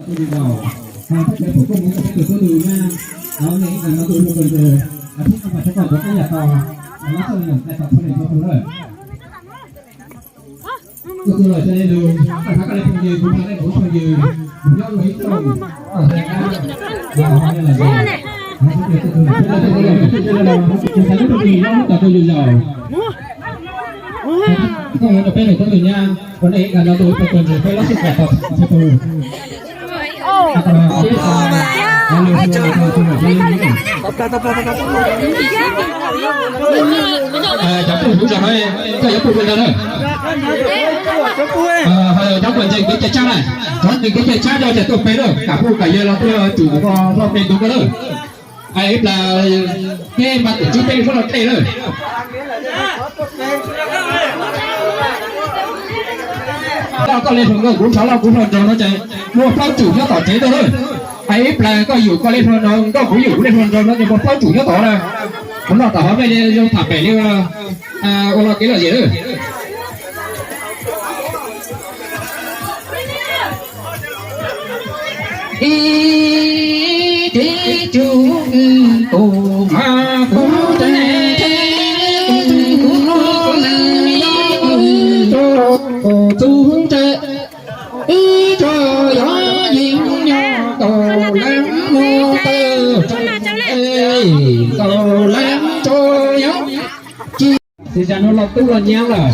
Cov phooj ywg zog no, koj yuav phooj ywg ntag na. Cov ntseeg kev cai tshab na, cov ntseeg kev cai tshab coj tias tuaj pe lawm, kam phooj kam ywg los tuaj tsum koj hlob pe ntug koj lawm. Ib plag peb mas tus tswv peb lub hlob los dlej lawm. Loj koj li hluas nkauj, kuv nrog loj kuv hluas nraug no ces muaj plaub tsum nyob tom tsev tuaj lawm. Ib plag koj yum koj li hluas nraug, nkauj kuv yum kuv li hluas nraug no ces muaj plaub tsum nyob tod na. Kuv noj tom hov mej li zoo tham pem li ua loj kev lom zem lawm. Ib tib tug tus mas kuv tes kuv no nws yog tus tes ib tug yog yeej nyob tau leej muaj tawg tau leej tso yog. Ces zaj no los tub los nyab lawm.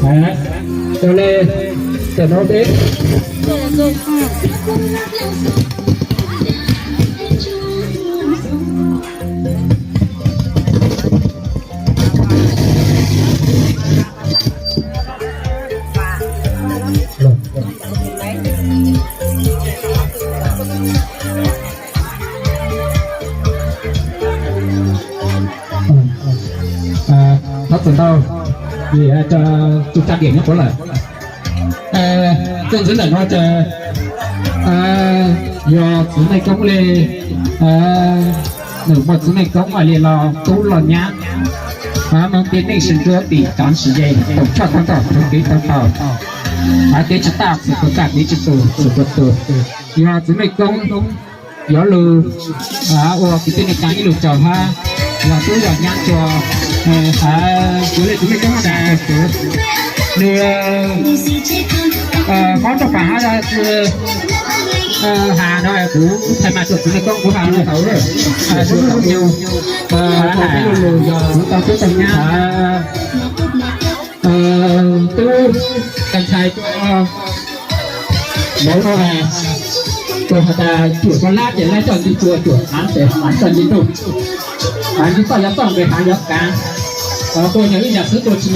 Raws li tam no peb thov txim ntau, vim tus tsa điểm nyob puav lawm. Txoj ntxwv ntawm no ces yog txiv Mej Koob li, nws muaj txiv Mej Koob li los tub los nyab. Moos Tib Neej Sib Nruab Tim Cov Ntsis Ze, Toom Tshoj Thoob Toj Thoob Kev Thoob Tau, Av Kev Tsis Taj Txwm Puas Taj Kev Tsis Tus Txwm Puas Tus. Yog txiv Mej Koob yuav lug ua kwv tij neej tsaa ib lug tsaug hab yog tub yog nyab rua, yuav le txiv Mej Koob tas, nws mob roj pam hab has no kuv thaij mas rua txiv Mej Koob kuv has lug tau, lub nyuag tau tub tau nyab, tub ntxhais, mauv no, tus has tas cuam koj lab ces lab coj nti tua, cuam haav ces haav coj nti ntuj, haav nti toj yuav toj nqes haav yuav kav, tua nyog ib yam xwb tua tsis